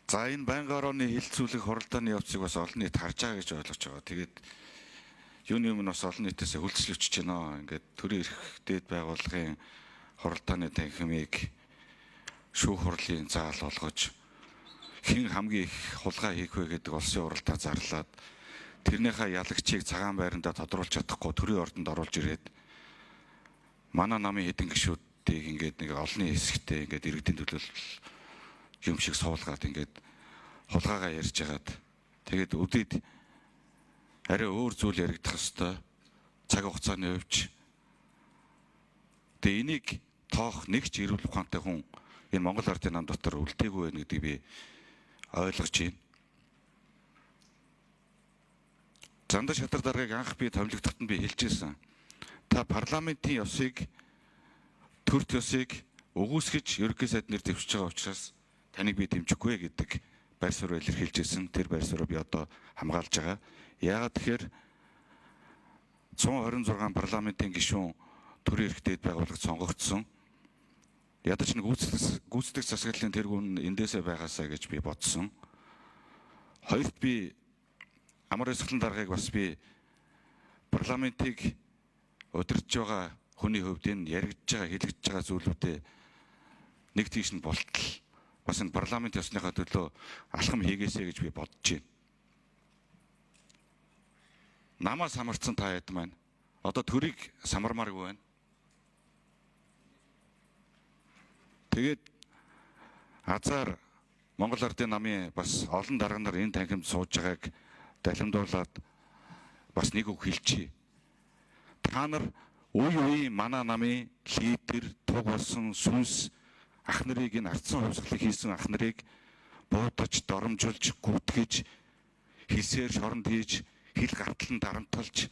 За, энэ байнгын орооны хилцүүлэх хуралдааны явцыг бас олон нийт харж байгаа гэж ойлгож байгаа. Тэгээд юуны өмнө бас олон нийтээс хүлцэл өчөж байна. Ингээд төрийн эрх дээд байгууллагын хуралдааны танхимыг шүүх хурлын заал болгож, хэн хамгийн их хулгай хийх вэ гэдэг улсын уралдаа зарлаад, тэрнийхээ ялагчийг цагаан байрандаа тодруулж чадахгүй төрийн ордонд оруулж ирээд, манай намын хэдэн гишүүдийг ингээд нэг олонний хэсэгтээ ингээд иргэдийн төлөөлөл юм шиг суулгаад, ингээд хулгайгаа ярьж хагаад, тэгээд үдид арай өөр зүйл яригдах хэвээр цаг хугацааны хувьч. Тэгээ энийг тоох нэг ч эрүүл ухаантай хүн энэ Монгол Ардын нам дотор үлдээгүй байна гэдгийг би ойлгож байна. Зандаа шатар даргаыг анх би томилогдоход нь би хэлжсэн. Та парламентын ёсыг, төрт ёсыг өгөөсгөж ерөнхий сайд нэр дэвшиж байгаа учраас таныг би дэмжихгүй гэдэг байр суурь илэрхийлжсэн. Тэр байр сууриа би одоо хамгаалж байгаа. Яагаад тэгэхээр 126 парламентын гишүүн төрийн эрх дээд байгуулагч сонгогдсон. Ядаж нэг гүйцэтгэх засаглалын тэргүүн эндээсээ байгаасаа гэж би бодсон. Хоёрт, би Амар ёсглон даргаыг бас би парламентыг удирдах байгаа хүний хувьд энэ яригдж байгаа, хэлэгдэж байгаа зүйлүүдээ нэг тийш нь болтол бас энэ парламент ёсныхаа төлөө алхам хийгээсэй гэж би бодож байна. Намаа самарцсан та хэд маань одоо төрийг самармааргүй байна. Тэгээд азар Монгол Ардын намын бас олон дарга нар энэ танхимд сууж байгааг далимдуулаад бас нэг үг хэлчихье. Та нар үе үеийн манай намын лидер, туг болсон сүнс ах нарыг, энэ ардсан хувьсгалыг хийсэн ах нарыг буудаж, доромжилж, гүтгэж, хэлсээр шоронд хийж, хил гартлан дарамталж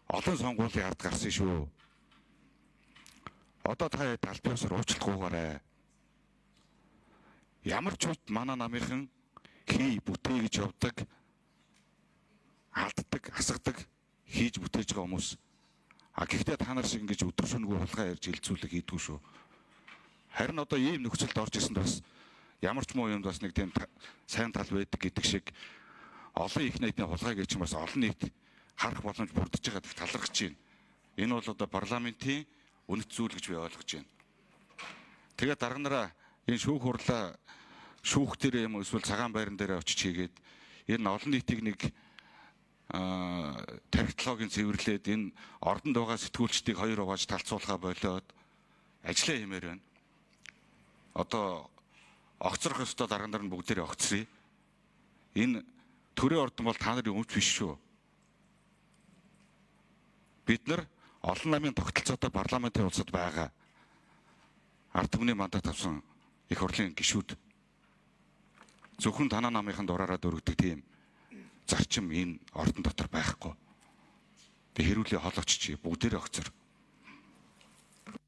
олон сонгуулийн ард гарсан шүү. Одоо та хэд аль биесээр уучлахгүйгаарай. Ямар ч үед манай намынхан хий бүтээ гэж явдаг, алддаг, асгадаг, хийж бүтээж байгаа хүмүүс. А гэхдээ та нар шиг ингэж өдөр шөнөгүй хулгай ярьж хилцүүлэг хийдгүү шүү. Харин одоо ийм нөхцөлд орж ирсэнд бас ямар ч муу юмд бас нэг тийм сайн тал байдаг гэдэг шиг, олон их нийтийн хулгай гэж бас олон нийт харах боломж бүрдэж байгаа гэх талархаж байна. Энэ бол одоо парламентын үнэт зүйл гэж би ойлгож байна. Тэгээд дарга нараа, энэ шүүх хурлаа шүүх дээр юм эсвэл цагаан байран дээр очиж хийгээд, энэ олон нийтийг нэг тархитлагын цэвэрлээд, энэ ордонд байгаа сэтгүүлчдийг хоёр угааж талцуулахаа болиод ажиллаа хиймээр байна. Одоо огцрох ёстой дарга нар нь бүгдээрээ огцръя. Энэ төрийн ордон бол та нарын өмч биш шүү. Бид нар олон намын тогтолцоотой парламентын улсад байгаа. Ард түмний мандат авсан их хурлын гишүүд, зөвхөн танаа намынхан дураараа дөрөгдөг тийм зарчим энэ ордон дотор байхгүй. Тэг хэрүүлээ холоочч бүгдээрээ огцор.